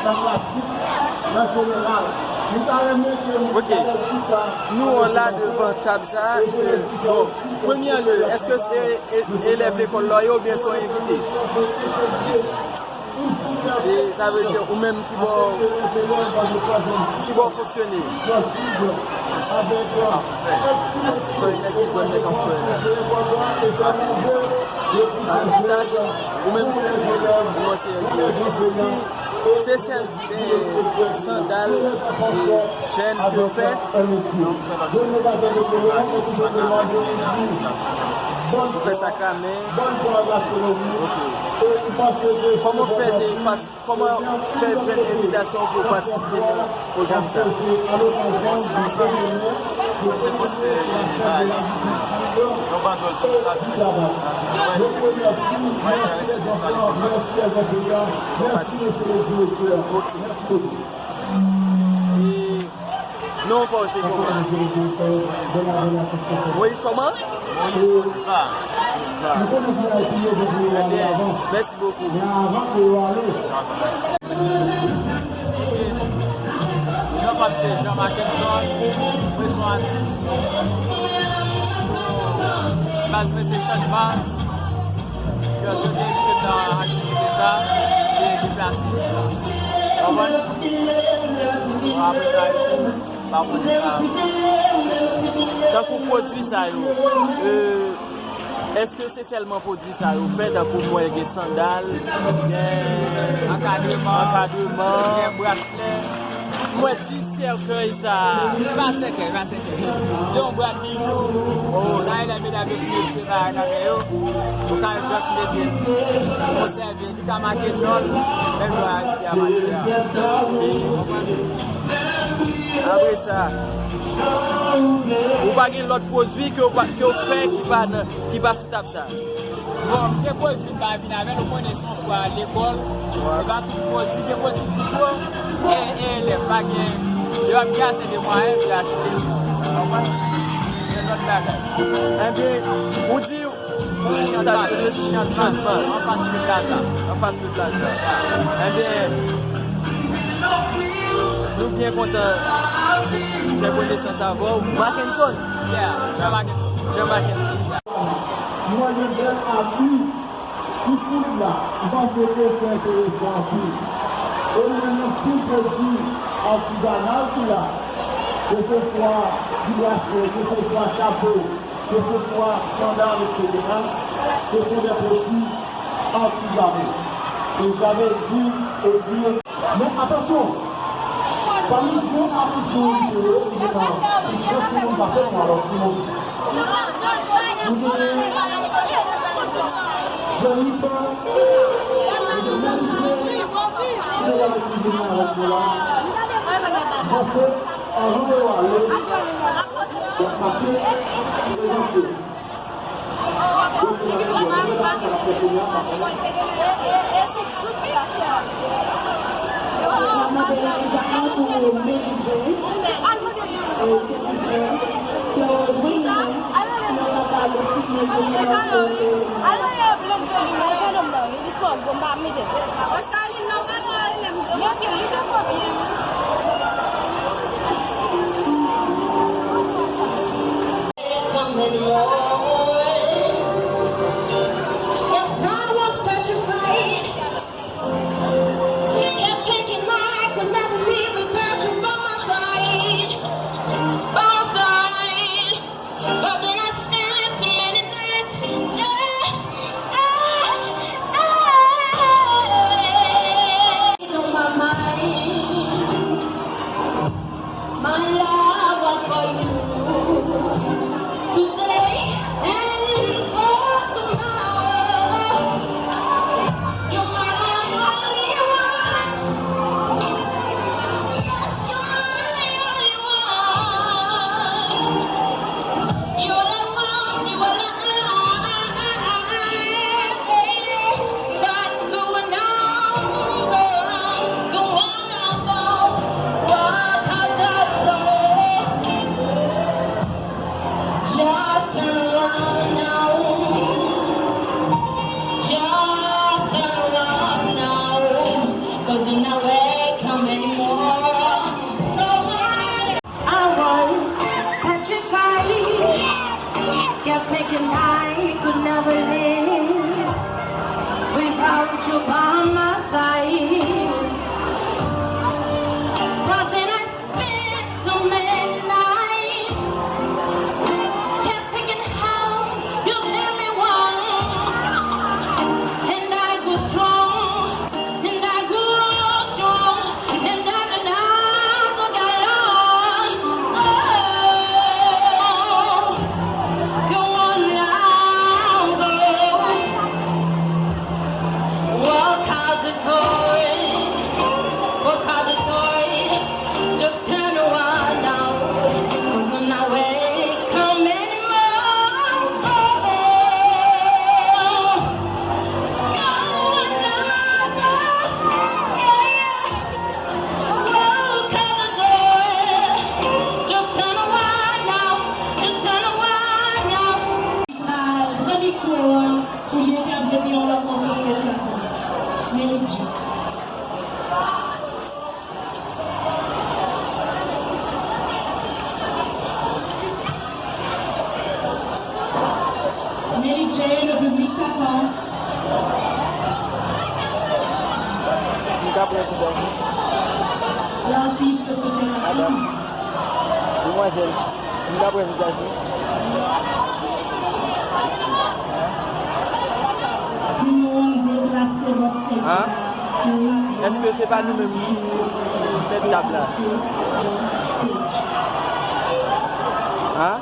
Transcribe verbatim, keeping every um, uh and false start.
Nan klasik, nan jeneral. Nou ta renmen ke nou Ok. Nou an la devan tab sa. Bon, premye lè, èske se e- elèv lekòl la yo oubyen se yon envite? E sa vle di ou menm ki bò ki bò fonksyone. Fè nèg ki fè nèg ap fè la. Sa pistache, ou menm ou kòmanse envite. Se sèl e, sandal, e, chèn ke yo fè. Yo fè sakramen. Ok. Kòman w fè te pati-, kòman w fè jwenn envitasyon pou w patisipe nan pwogram sa? Yon bandwòl sou plas. Mwen enterese de sa, li konn pati. Ok. E non pa w se kòman? Moyiz kòman? Moyiz Riva. Riva. Ebyen, mèsi bokou. Ok. Non pa m se Jean Marckenson, mwen se yon atis. Baz mwen se Chadmas. Pèsonn te envite m nan aktivite sa, te deplase. Konprann? Bon, apre sa, m pa konnen sa. Tankou pwodui sa yo, e, èske se sèlman pwodui sa yo fè? Tankou m wè gen sandal, gen ankadreman, ankadreman, gen braslè. M wè ti sèkèy sa. E pa sèkèy, e pa sèkèy. Gen yon brad bijou. Oh. Sa e lè medam yo fin mete se bagay nan men yo. Ou ka just mete l. Konsève l. Li ka make non l. Menm jan Ayiti a make a. Apre sa, ou pa gen lòt pwodui ke w pa, ke w fè ki pa nan, ki pa sou tab sa? Bon, m gen pwodui m pa vin avè l, ou konnen se yon fwa lekòl, e pa tout pwodui, gen pwodui pou gwo, e, e elèv pa gen, yo ap gen ase de mwayen pou yo achte. Ou konprann? Se lòt bagay. Ebyen, ou di ou stasyone Chadmas, anfas Plaza. Anfas Plaza. Ebyen, nou byen kontan fè konesans avè w. Mackenson? Yeah, Jean Mackenson. Jean Mackenson. Mwen gen bèl avi ki fout la, m panse ke se enteresan anpil. E nou menm nou tout pwodui atizanal ki la, keseswa ti braslè, keseswa chapo, keseswa sandal, etsetera, se sou de pwodui atizanal. E sa vle di, e di, men atansyon, pami gwo atis nou ki te yo, ki te nan, ki te nan timoun pa fè nou alò timoun. Nou genyen Jennifer, nou genyen Jennifer, ki te la ki vin avèk nou la. Mwen fè, anvan yo ale, mwen pase, prezante. Wasn't awake come anymore. I was petrified, kept thinking I could never live without you by my side. But then I spent so many nights, kept thinking how you did me wrong, and I grew strong. And I grew strong, and I did not look at all. Oh, you won't let go. Walk out the door. Walk out the door. Just turn around now. Wasn't awake come anymore. Oh, you won't let go. Mary Jane, le public t'attend. M ka pran vizaj ou? L'artiste se fait attendre. Madam. Demwazèl, m ka pran vizaj ou? An? Èske se pa nou menm ki mèt tab la? An?